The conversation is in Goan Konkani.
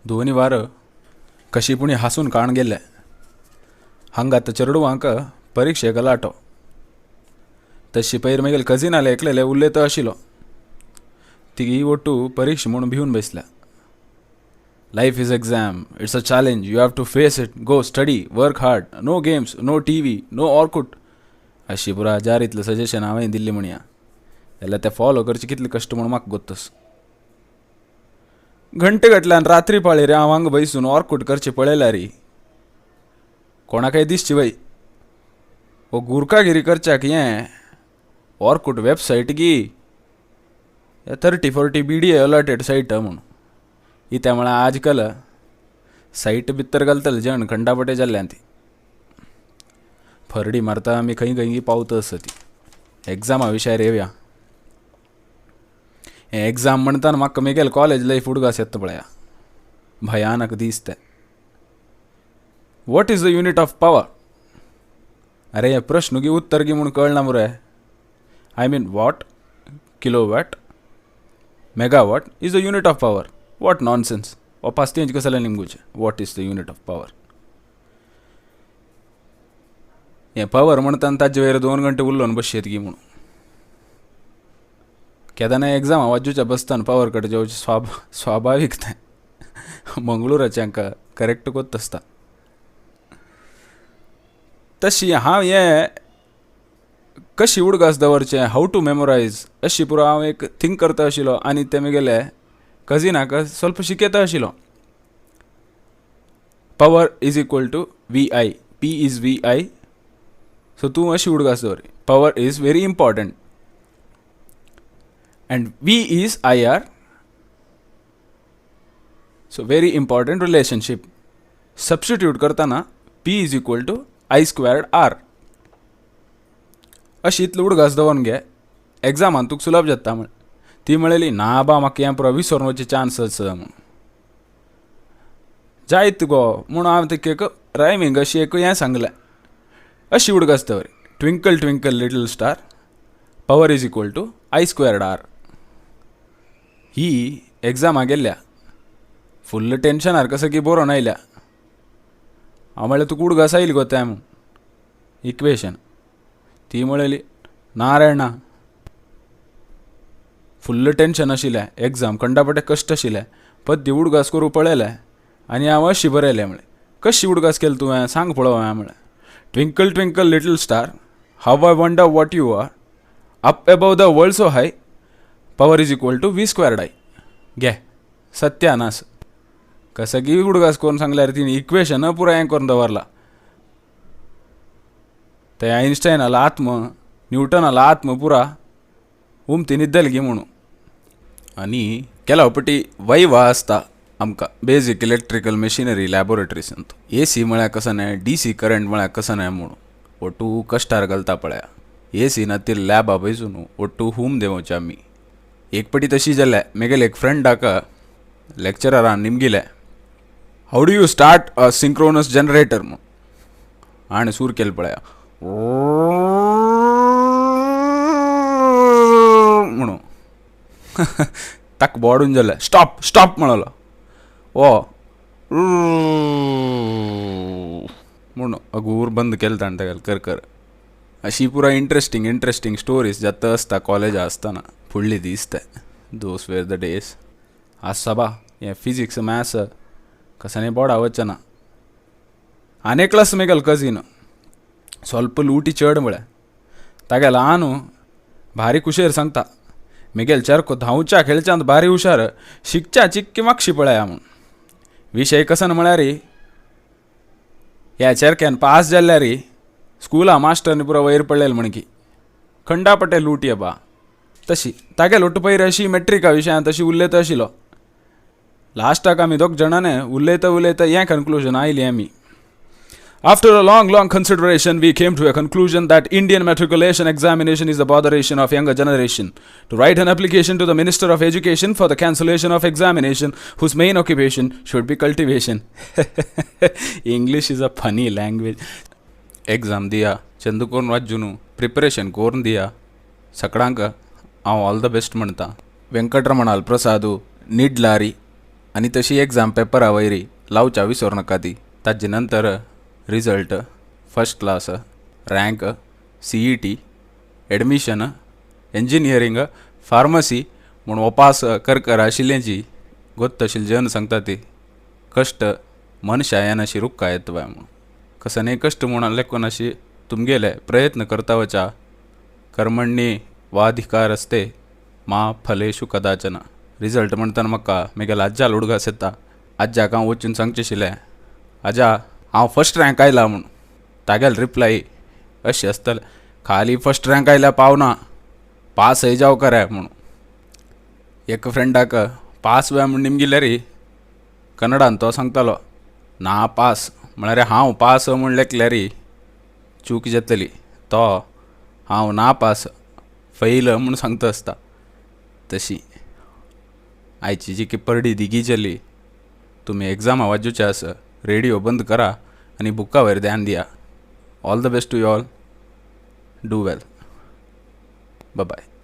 दोनी वार कशी पुणी हासून काण गेले. हांगा आतां चेडवांक परिक्षे गलाटो. तशी पयर मागीर कजिनाले एकलेले उलयता आशिल्लो. ती ಒಟ್ಟು ಪರೀಕ್ಷೆ म्हूण भिवन बसल्या. Life is exam, it's a challenge, you have to face it, go study, work hard, no games, no TV, no Orkut. अशी पुरा जारीतलं सजेशन हांवें दिल्ली म्हणया. जाल्यार तें फॉलो करचें कितले कश्ट म्हूण म्हाका गोत्तस. घंटे गटल्यान रात्री पाळी रे हांव हांगा बैसून ऑर्कूट करचें पळयल्यार री कोणाकय दिसची बाई हो गुरखागिरी करच्याक हें ऑर्कूट वेबसायट गी 30-40 BDA allotted site म्हूण. इत्या म्हळ्यार आजकाल सायट भितर घालतले जण खंडापटे जाल्ल्यान ती फरडी मारता आमी खंय खंय पावता आसा ती. एग्जामा विशयार येवया. हें एग्जाम म्हणटाना म्हाका मेगेल कॉलेज लायफ उडगास येता पळया. भयानक दीस ते. What is the unit of power? अरे हे प्रश्न गी उत्तर गी म्हूण कळना मुरे. I mean what, kilowatt, megawatt is the unit of power. What nonsense. हो पास्तियेंज कसलें निमगुचें. What is the unit of power? हें पावर म्हणटाना ताजे वयर 2 घंटे उलोवन बसशेत गी म्हणून. केदनाय एग्जाम वाजूच्या बसताना पावर कट जावचें स्वाभावीक तें. मंगळुराचें हांकां करेक्ट कोत्त आसता. तशी हांव हें कशी उडगास दवरचें, how to memorise अशी पुरो हांव एक थिंक करता आशिल्लो आनी ते म्हगेले कजिनाक स्वल्प शिकयता आशिल्लो. Power is equal to V I, P is V I. So तूं अशी उडगास दवर, power is very important and V is I R. So very important relationship. Substitute करतना P is equal to I squared R. अशी इतलो उडगास दवरून घे, एग्जामान तुका सुलभ जाता म्हळें. ती म्हणली ना बा म्हाका हें पुरो विसरून वचचे चान्स आसा म्हूण. जायत गो म्हूण हांवें तिका एक रायमींग अशी एक हें सांगलें. अशी उडगास दवर, twinkle twinkle little star, power is equal to I squared R. ही एग्जामा गेल्ल्या फुल्ल टेन्शनार कसं की बरोवन आयल्या. हांव म्हळ्यार तुका उडगास आयली गो तें म्हूण इक्वेशन. ती म्हणली ना रे ना. फुल्ल टेन्शन आशिल्लें, एग्जाम कंडापटे कश्ट आशिल्लें. पद्दी उडगास करूं पळयलें आनी हांव अशी बरयलें म्हळें. कशी उडगास केली तुवें सांग पळोवया म्हळें. Twinkle twinkle little star, how I wonder what you are, up above the world so high, power is equal to V squared I. घे सत्यानाश. कसं की उडगास करून सांगल्यार तिणें इक्वेशन पुराय हें करून दवरलां. ते आयन्स्टायनालो आत्म, न्यूटनालो आत्म पुरा उमती न्हिदल गी म्हणून. आनी केला पटी वैवा आसता आमकां बेजीक इलेक्ट्रिकल मशिनरी लॅबोरेटरीसांत. ए सी म्हळ्यार कसं न्हय, डी सी करंट म्हळ्यार कसं न्हय म्हणून ಒಟ್ಟು कश्टार घालता पळया. ए सी ना ती लॅबा पयसून ಒಟ್ಟು हूम देंवोवचे आमी. एक पटी तशी जाल्या मेगेले एक फ्रेंडाक लेक्चरान निमगिलें, how do you start a synchronous generator म्हूण. आनी सूर केलें पळया म्हणून. ताका बोडून जालें, स्टॉप स्टॉप म्हणलो. ओ म्हूण अगूर बंद केलें ताणें तागेलें कर कर. अशी पुरा इंट्रस्टींग इंट्रस्टींग स्टोरीज जाता आसता कॉलेजा आसतना फुडली दीस ते. Those were the days. आसा बा हें फिजिक्स मॅथ्स कसानी बोर्डा वचना. आनी एकलोच मेगेलो कजीन स्वल्प लुटी चड म्हळ्यार तागेलो आनू भारी कुशेर सांगता, मेगेल चरको धांवच्या खेळच्यांत भारी हुशार, शिकच्या चिक्की मागशी पळया म्हूण. विशय कसन म्हळ्यार ह्या चेरक्यान पास जाल्यार स्कुला मास्टरनी पुरो वयर पडलेले म्हणकी खंडापटे लुटी बा. तशी तागेलो ಒಟ್ಟು पयर अशी मॅट्रिका विशयांत तशी उलयता आशिल्लो. लास्टाक आमी दोग जाणांनी उलयता उलयता हें कन्क्लुजन आयली आमी. After a long, long consideration, we came to a conclusion that Indian matriculation examination is the botheration of younger generation. To write an application to the Minister of Education for the cancellation of examination whose main occupation should be cultivation. English is a funny language. Exam दिया, चंद करून वाचून प्रिपरेशन करून दिया. सगळ्यांक हांव ऑल the best म्हणटा. वेंकटरमणाल प्रसादू निडलारी आनी तशी एग्जाम पेपरा वयरी लावच्या विसर नाका ती. ताजे नंतर result, first class, rank, CET, admission, engineering, pharmacy म्हूण ओपास करकर आशिल्ल्याची गोत्त आशिल्ले जन सांगता ती कश्ट मनशायन अशी रुक्का येता बाय म्हणून. कसने कश्ट म्हूण लेखून अशी तुमगेले प्रयत्न करता वचा. कर्मण्ये वाधिकार असते मा फलेशु कदाचन. रिजल्ट म्हणटना म्हाका म्हगेल्या आज्याल उडगास येता. आज्याक हांव वचून सांगचें आशिल्लें, आज्या, हांव फस्ट रँक आयला म्हूण. तागेलो रिप्लाय अशें आसतलें, खाली फस्ट रँक आयल्यार पावना, पासय जावं करे म्हणून. एक फ्रेंडाक पास जाय म्हूण निमगिल्यार कन्नडान तो सांगतालो, ना पास म्हळ्यार हांव पास म्हूण लेखल्यार चूक जातली, तो हांव ना पास फैल म्हूण सांगता आसता. तशी आयची जी की परडी दिगी जाली. तुमी एग्जामा वाजोवचे आसा, रेडियो बंद करा आनी बुका वयर ध्यान दिया. All the best to you all. Do well. Bye.